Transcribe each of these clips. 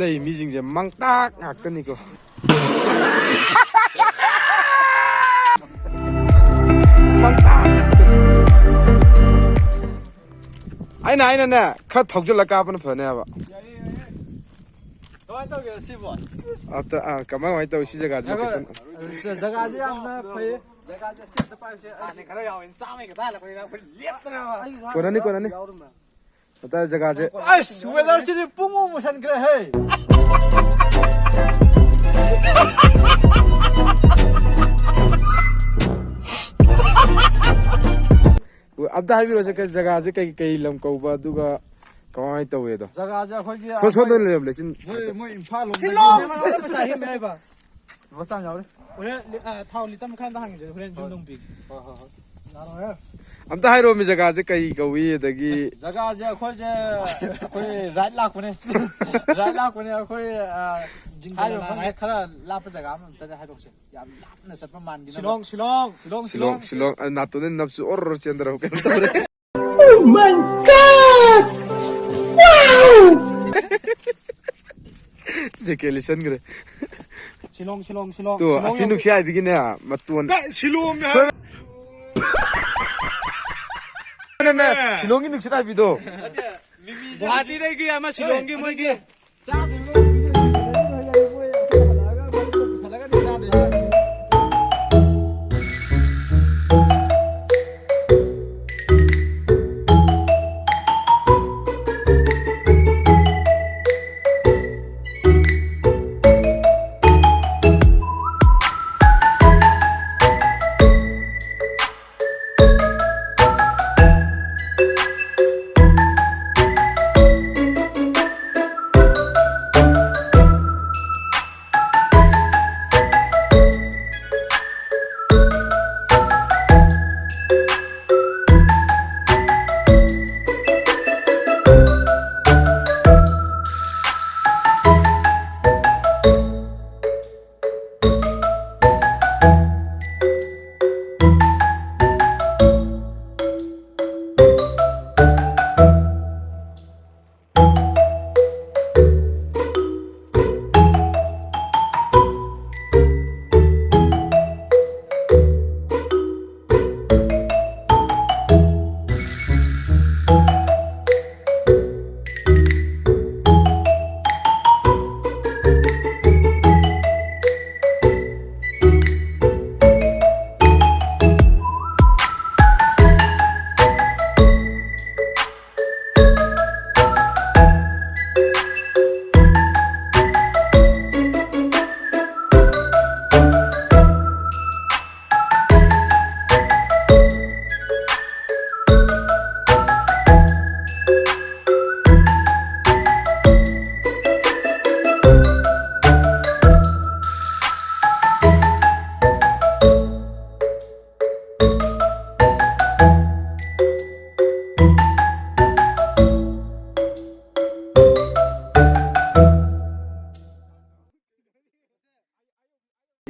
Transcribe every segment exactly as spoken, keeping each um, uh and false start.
ꯑꯩ ꯃꯤꯁꯤꯡꯁꯦ ꯃꯪꯇꯥꯛ ꯉꯥꯛꯇꯅꯤꯀꯣ꯫ ꯃꯪꯇꯥꯛ ꯉꯥꯛꯇꯅꯤ꯫ ꯑꯩꯅ ꯑꯩꯅꯅꯦ, ꯈꯔ ꯊꯧꯖꯤꯜꯂ ꯀꯥꯞꯄꯅ ꯐꯅꯦꯕ꯫ ꯀꯃꯥꯏꯅ ꯇꯧꯒꯦ ꯁꯤꯕꯣ? ꯑꯝꯇ, ꯑꯥ, ꯀꯃꯥꯏ ꯀꯃꯥꯏꯅ ꯇꯧꯋꯤ ꯁꯤ ꯖꯒꯥꯁꯤ? ꯂꯣꯀꯦꯁꯟ? ꯖꯒꯥꯁꯤ ꯌꯥꯝꯅ ꯐꯩ꯫ ꯖꯒꯥꯁꯦ ꯁꯤ ꯑꯝꯇ ꯄꯥꯏꯁꯦ꯫ ꯈꯔ ꯌꯥꯎꯋꯦ, ꯆꯥꯝꯃꯩ ꯈꯛꯇ ꯍꯜꯂꯛꯄꯅꯤꯅ ꯑꯩꯈꯣꯏ ꯂꯦꯞꯇꯅ꯫ ꯀꯣꯟꯅꯅꯤ, ꯀꯣꯟꯅꯅꯤ꯫ ꯌꯥꯎꯔꯝꯃꯦ꯫ ꯑꯁ, ꯋꯦꯗꯔꯁꯤꯗꯤ ꯄꯨꯡꯃꯨ ꯃꯨꯁꯟꯈ꯭ꯔꯦꯍꯦ꯫ ꯑꯝꯇ ꯍꯥꯏꯕꯤꯔꯛꯑꯣꯁꯦ, ꯀꯩ ꯖꯒꯥꯁꯦ, ꯀꯩ, ꯀꯩ ꯂꯝ ꯀꯧꯕ, ꯑꯗꯨꯒ ꯀꯃꯥꯏꯅ ꯇꯧꯋꯦ ꯑꯗꯣ? ꯖꯒꯥꯁꯦ ꯑꯩꯈꯣꯏꯒꯤ ꯁꯣꯝ-, ꯁꯣꯝꯗ ꯑꯩꯈꯣꯏ ꯂꯩꯔꯝꯂꯦ, ꯁꯤ ꯃꯣꯏ, ꯃꯣꯏ ꯏꯝꯐꯥꯜ ꯂꯣꯝꯗꯒꯤ ꯁꯤꯂꯣꯡ! ꯄꯩꯁꯥ ꯍꯦꯟꯕ ꯍꯥꯏꯕ꯫ ꯂꯨꯄꯥ ꯆꯥꯝꯃ ꯌꯥꯎꯔꯤ꯫ ꯍꯣꯔꯦꯟ ꯂꯤ-, ꯑ, ꯊꯥꯎ ꯂꯤꯇꯔ ꯃꯈꯥꯏ ꯑꯝꯇ ꯍꯥꯡꯉꯤꯁꯦ, ꯍꯣꯔꯦꯟ ꯌꯨꯝꯗ ꯑꯃꯨꯛ ꯄꯤꯒꯦ꯫ ꯍꯣꯏ, ꯍꯣꯏ, ꯍꯣꯏ꯫ ꯌꯥꯔꯣꯏꯍꯦ꯫ ꯑꯝꯇ ꯍꯥꯏꯔꯛꯑꯣꯃꯤ, ꯖꯒꯥꯁꯦ ꯀꯩ ꯀꯧꯏ, ꯑꯗꯒꯤ ꯖꯒꯥꯁꯦ ꯑꯩꯈꯣꯏꯁꯦ, ꯑꯩꯈꯣꯏ ꯔꯥꯏꯠ ꯂꯥꯛꯄꯅꯦ꯫ ꯔꯥꯏꯠ ꯂꯥꯛꯄꯅꯦ ꯑꯩꯈꯣꯏ, ꯑ, ꯖꯤꯡꯒ ꯍꯥꯏꯔꯤꯕ ꯂꯥ ꯃꯐꯝꯁꯦ ꯍꯥꯏ-, ꯈꯔ ꯂꯥꯞꯄ ꯖꯒꯥ ꯑꯃ ꯑꯝꯇꯗꯤ ꯍꯥꯏꯔꯛꯁꯦ꯫ ꯌꯥꯝ ꯂꯥꯞꯅ ꯆꯠꯄ ꯃꯥꯟꯈꯤꯅꯕ꯫ ꯁꯤꯂꯣꯡ, ꯁꯤꯂꯣꯡ꯫ ꯁꯤꯂꯣꯡ, ꯁꯤꯂꯣꯡ, ꯁꯤꯂꯣꯡ꯫ ꯁꯤꯂꯣꯡ꯫ ꯑ, ꯅꯥꯇꯣꯟꯗ ꯅꯞꯁꯨ ꯑꯣꯔꯣ ꯆꯦꯟꯗꯔꯕ ꯀꯩꯅꯣꯝ ꯇꯧꯔꯦ꯫ Oh my God! Wow! ꯖꯦꯀꯦ ꯂꯤꯁꯟꯈ꯭ꯔꯦ꯫ ꯁꯤꯂꯣꯡ, ꯁꯤꯂꯣꯡ, ꯁꯤꯂꯣꯡ, ꯇꯣ, ꯁꯤꯂꯣꯡ ꯑꯁꯤ ꯌꯧ-, ꯅꯨꯡꯁꯤ ꯍꯥꯏꯕꯤꯒꯤꯅꯦ, ꯃꯇꯣꯟ꯫ ꯀꯥꯏ, ꯁꯤꯂꯣꯡ ꯍꯥꯏ-, ꯅꯦ, ꯅꯦ, ꯁꯤꯂꯣꯡꯒꯤ ꯅꯨꯡꯁꯤꯠ ꯍꯥꯏꯕꯤꯗꯣ꯫ ꯒꯨꯋꯥꯍꯥꯇꯤꯗꯒꯤ ꯑꯃ ꯁꯤꯂꯣꯡꯒꯤ ꯃꯣꯏꯒꯤ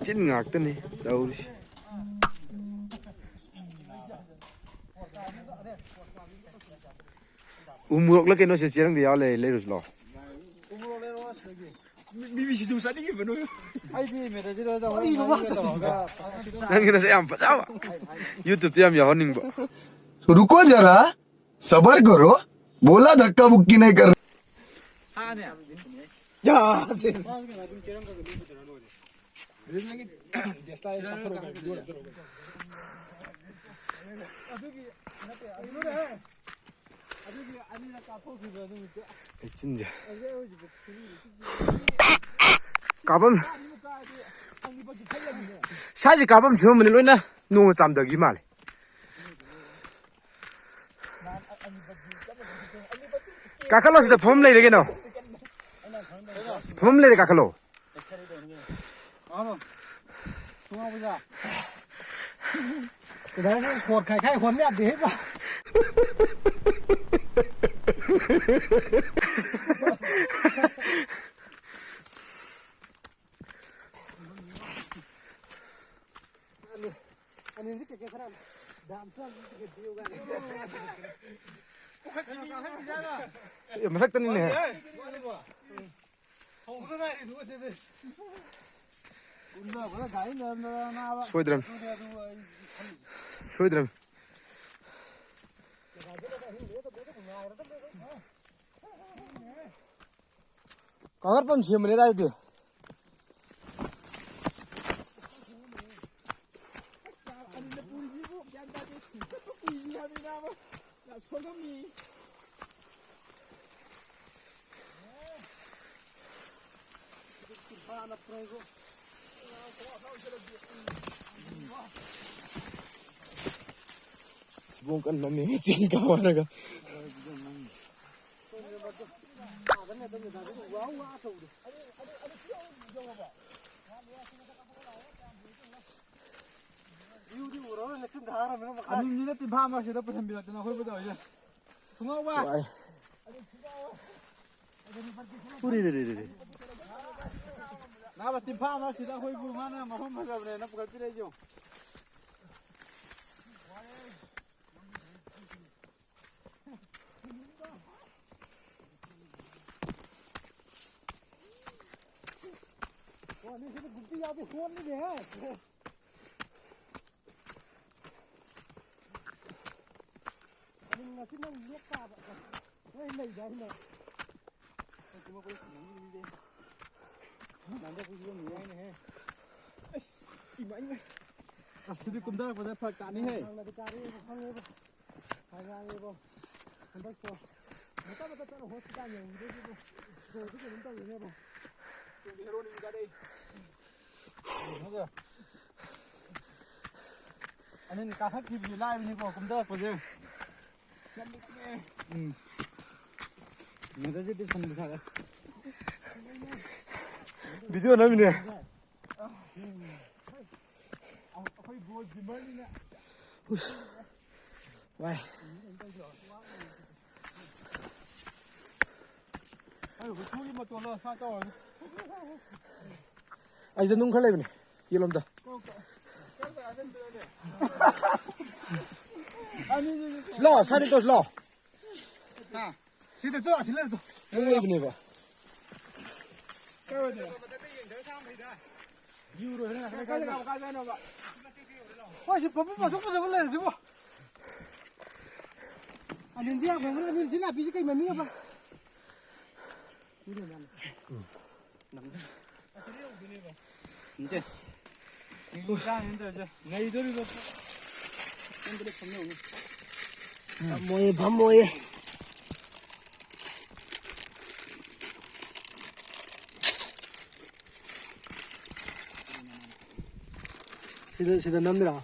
ꯆꯤꯟ ꯉꯥꯛꯇꯅꯤ ꯇꯧꯔꯤꯁꯤ꯫ ꯎ ꯃꯣꯔꯣꯛꯂ ꯀꯩꯅꯣ ꯁꯦ ꯆꯦꯔꯪꯗ ꯌꯥꯎ ꯂꯩ, ꯂꯩꯔꯨꯁꯤ ꯂꯥꯛꯑꯣ꯫ ꯃꯤ, ꯃꯤ, ꯃꯤ ꯁꯤꯡꯖꯨ ꯆꯥꯅꯤꯡꯉꯤꯕ ꯅꯣꯏ? ꯑꯩꯗꯤ ꯃꯦꯗꯥꯁꯤꯗ ꯀꯔꯤꯅꯣ ꯃꯥ ꯇꯧꯔꯒ ꯅꯪꯒꯤ ꯅꯁꯛ ꯌꯥꯝ ꯐꯖꯕ꯫ YouTube-ꯇ ꯌꯥꯝ ꯌꯥꯎꯍꯟꯅꯤꯡꯕ꯫ रुको जरा, सबर करो, बोला धक्का मुक्की नहीं करना। ꯍꯥꯅꯦ꯫ ꯌꯥ, ꯁꯦ꯫ ꯅꯪꯒꯤ ꯗꯦꯁꯂꯥꯏꯠ ꯀꯥꯞꯊꯣꯔꯛꯑꯣ, ꯚꯤꯗꯤꯑꯣ ꯀꯥꯞꯊꯣꯔꯛꯑꯣ꯫ ꯑꯗꯨꯒꯤ ꯅꯠꯇꯦ, ꯑꯗꯨꯅꯦ꯫ ꯑꯗꯨꯒꯤ ꯑꯅꯤꯔꯛ ꯀꯥꯞꯊꯣꯛꯈꯤꯕ ꯅꯨꯃꯤꯠꯇꯣ꯫ ꯑꯩ ꯆꯤꯟꯁꯦ꯫ ꯑꯗꯨꯗꯩ ꯍꯧꯖꯤꯛ ꯀꯥꯞꯐꯝ꯫ ꯁ꯭ꯋꯥꯏꯁꯦ ꯀꯥꯞꯐꯝ ꯁꯦꯝꯃꯝꯕꯅꯤ ꯂꯣꯏꯅ ꯅꯣꯡꯅ ꯆꯥꯝꯊꯈꯤ ꯃꯥꯜꯂꯦ꯫ ꯀꯥꯈꯠꯂꯣ, ꯁꯤꯗ ꯐꯝꯐꯝ ꯂꯩꯔꯦ ꯀꯩꯅꯣ꯫ ꯐꯝꯐꯝ ꯂꯩꯔꯦ, ꯀꯥꯈꯠꯂꯣ꯫ ꯀꯗꯥꯏꯗ ꯈꯣꯠ ꯈꯥꯏ ꯈꯥꯏ ꯍꯣꯟ ꯌꯥꯗꯦ ꯍꯦ ꯕꯥ꯫ ꯑꯅꯤꯗꯤ ꯀꯩꯀꯩ ꯈꯔ ꯗꯥꯝ ꯆꯥꯕꯗꯤ ꯀꯩꯀꯩ ꯄꯤꯌꯨ ꯀꯥꯏꯅ꯫ ꯑꯦ, ꯃꯊꯛꯇꯅꯤꯅꯦ꯫ ꯍꯧꯗ ꯉꯥꯏꯔꯤ, ꯑꯗꯨꯒ ꯁꯤꯗꯤ꯫ ꯀꯨꯝꯊꯕꯗ ꯒꯥꯔꯤ ꯂꯩꯔꯝꯗꯅ ꯅꯥꯕ꯫ ꯁꯣꯏꯗ꯭ꯔꯝ꯫ ꯑꯗꯨꯅꯦ ꯑꯗꯨ ꯑꯩ ꯈꯜꯂꯤꯁꯦ꯫ ꯁꯣꯏꯗ꯭ꯔꯝ꯫ ꯀꯥꯈꯠꯐꯝ ꯁꯦꯝꯕꯅꯦ ꯑꯗꯥꯏꯗꯤ꯫ ꯊꯤꯕꯣꯡ ꯀꯟꯕ ꯃꯤ ꯆꯤꯡ ꯀꯥꯎ ꯍꯥꯏꯔꯒ꯫ ꯑꯅꯤꯅꯤꯅ ꯇꯤꯟꯐꯥ ꯑꯃ ꯁꯤꯗ ꯄꯨꯁꯟꯕꯤꯔꯛꯇꯅ ꯑꯩꯈꯣꯏꯕꯨ ꯇꯧꯔꯤꯁꯦ꯫ ꯊꯨꯡꯉꯥꯎꯕ꯫ ꯋꯥꯏ꯫ ꯎꯔꯦ, ꯔꯦ, ꯔꯦ, ꯔꯦ꯫ ꯅꯥꯕ ꯇꯤꯝꯐꯥ ꯑꯃ ꯁꯤꯗ ꯑꯩꯈꯣꯏꯕꯨ ꯃꯥꯅ ꯃꯐꯝ ꯐꯖꯕꯅꯦꯅ ꯄꯨꯈꯠꯄꯤꯔꯛꯏꯁꯦ ꯌꯦꯡꯉꯨ꯫ ꯋꯥꯅꯤ ꯁꯤꯗ ꯒꯨꯝꯄꯤ ꯌꯥꯎꯗꯦ, ꯍꯣꯟꯂꯤꯅꯦꯍꯦ꯫ ꯉꯁꯤ ꯅꯪ ꯂꯦꯞ ꯇꯥꯕ꯫ ꯅꯣꯏ ꯂꯩꯗꯥꯏꯅꯦ? ꯑꯁ, ꯏꯃꯥ, ꯏꯃꯥ꯫ ꯑꯁ, ꯁꯤꯗꯤ ꯀꯨꯝꯊꯔꯛꯄꯗ ꯐꯔꯛ ꯇꯥꯅꯤꯍꯦ꯫ ꯅꯪꯅꯗꯤ ꯀꯥꯔꯦꯕ, ꯈꯪꯉꯦꯕ꯫ ꯍꯥꯏ ꯉꯥꯡꯉꯦꯕ꯫ ꯍꯟꯗꯛꯇꯣ ꯃꯇꯠ ꯃꯇꯠ ꯆꯠꯂ ꯍꯣꯁꯄꯤꯇꯥꯜ ꯌꯧꯈꯤꯗꯣꯏꯁꯤꯕꯨ꯫ ꯁꯣꯔꯗꯤ ꯀꯩꯅꯣꯝ ꯇꯧꯔꯦꯅꯦꯕꯣ꯫ ꯑꯅꯤꯅ ꯀꯥꯈꯠꯈꯤꯕꯁꯦ ꯂꯥꯏꯕꯅꯤꯀꯣ, ꯀꯨꯝꯊꯔꯛꯄꯁꯦ꯫ ꯎꯝ꯫ ꯃꯦꯗꯜꯁꯤꯗꯤ ꯁꯟꯕ ꯁꯥꯔꯦ꯫ ꯚꯤꯗꯤꯑꯣ ꯅꯝꯃꯤꯅꯦ꯫ ꯑꯩꯈꯣꯏ ꯕ꯭ꯔꯣ ꯖꯤꯝꯃꯔꯅꯤꯅ꯫ ꯎꯁ꯫ ꯋꯥꯏ꯫ ꯑꯩ ꯍꯨꯏꯊꯨꯒꯤ ꯃꯇꯣꯟꯗꯣ ꯁꯥ ꯇꯧꯔꯅꯤ꯫ ꯑꯩꯁꯦ ꯅꯨꯡ ꯈꯔ ꯂꯩꯕꯅꯦ꯫ ꯌꯦꯠꯂꯣꯝꯗ꯫ ꯂꯥꯛꯑꯣ, ꯁꯥꯏꯗ ꯇꯧꯁꯤ ꯂꯥꯛꯑꯣ꯫ ꯍꯥ? ꯁꯤꯗ ꯇꯣ, ꯑꯁꯤ ꯂꯩꯔꯦ ꯇꯣ꯫ ꯅꯪ ꯂꯩꯕꯅꯦꯕ꯫ ꯀꯥꯏ ꯑꯣꯏꯗꯣꯏꯅꯣ? ꯀꯥꯏ ꯂꯩ, ꯀꯥꯏ ꯂꯩ, ꯀꯥꯏ ꯂꯩꯅꯣꯕ? ꯍꯣꯏ, ꯁꯤ ꯄꯝꯄꯝ ꯃꯁꯛ ꯐꯖꯕ ꯂꯩꯔꯦ ꯁꯤꯕꯣ꯫ ꯑꯅꯤꯟꯗꯤ ꯌꯥꯝ ꯐꯪꯈ꯭ꯔꯦ, ꯑꯅꯤꯟ ꯁꯤ ꯅꯥꯄꯤꯁꯤ ꯀꯩ ꯃꯃꯤꯡ ꯑꯕ? ꯅꯠꯇꯦ꯫ ꯅꯩꯗꯣꯔꯤꯕ꯫ ꯐꯝꯃꯣꯏꯌꯦ, ꯐꯝꯃꯣꯏꯌꯦ꯫ ꯁꯤꯗ, ꯁꯤꯗ ꯅꯝꯃꯤꯔꯣ?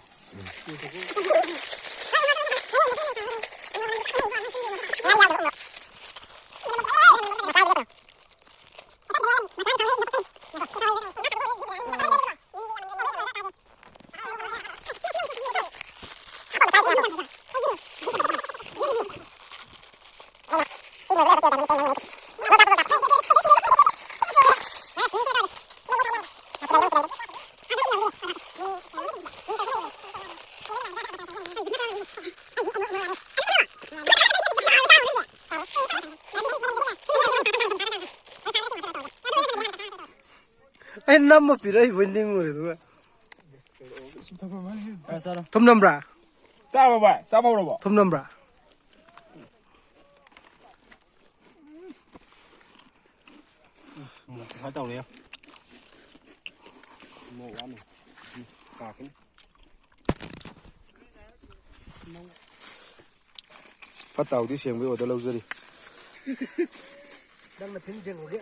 ꯑꯩ ꯅꯝꯃ ꯄꯤꯔꯛꯏꯕꯣꯏ ꯅꯤꯡꯉꯨꯔꯦ ꯑꯗꯨꯒ꯫ ꯆꯥꯔꯣ, ꯆꯥꯔꯣ꯫ ꯊꯨꯝ ꯅꯝꯕ꯭ꯔꯥ? ꯆꯥꯔꯕꯣ ꯚꯥꯏ? ꯆꯥꯕ ꯍꯧꯔꯕꯣ? ꯊꯨꯝ ꯅꯝꯕ꯭ꯔꯥ? ꯎꯝ, ꯈꯔ ꯇꯧꯔꯦ꯫ ꯃꯣꯔꯣꯛ ꯋꯥꯠꯂꯤ꯫ ꯎꯝ, ꯀꯥꯔꯛꯀꯅꯤ꯫ ꯐꯠꯇ ꯍꯥꯎꯗꯤ ꯁꯦꯡꯕꯒꯤ order ꯂꯧꯖꯔꯤ꯫ ꯅꯪꯅ ꯐꯤꯟ ꯁꯦꯡꯕꯒꯤ꯫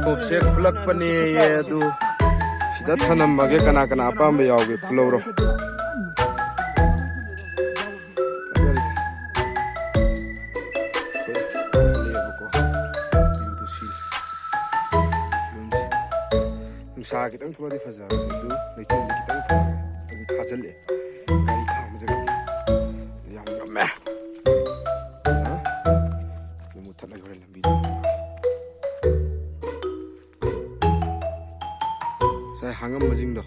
ꯈꯣꯞꯁꯦ ꯈꯨꯠꯂꯛꯄꯅꯦꯌꯦ ꯑꯗꯨ꯫ ꯁꯤꯗ ꯊꯅꯝꯃꯒꯦ, ꯀꯅꯥ ꯀꯅꯥ ꯑꯄꯥꯝꯕ ꯌꯥꯎꯒꯦ ꯈꯨꯜꯍꯧꯔꯣ꯫ ꯅꯨꯡꯁꯥ ꯈꯤꯇꯪ ꯊꯣꯛꯂꯗꯤ ꯐꯖꯕꯅꯦ ꯑꯗꯨ ꯂꯩꯆꯤꯟꯁꯦ ꯈꯤꯇꯪ ꯊꯣꯛꯂꯒ ꯑꯗꯨ ꯊꯥꯖꯤꯜꯂꯛꯑꯦ꯫ ꯒꯥꯔꯤ ꯈꯥꯝꯕ ꯖꯒꯥꯁꯦ ꯌꯥꯝ ꯉꯝꯃꯦ꯫ ꯉꯁꯥꯏ ꯍꯥꯡꯉꯝꯕꯁꯤꯡꯗꯣ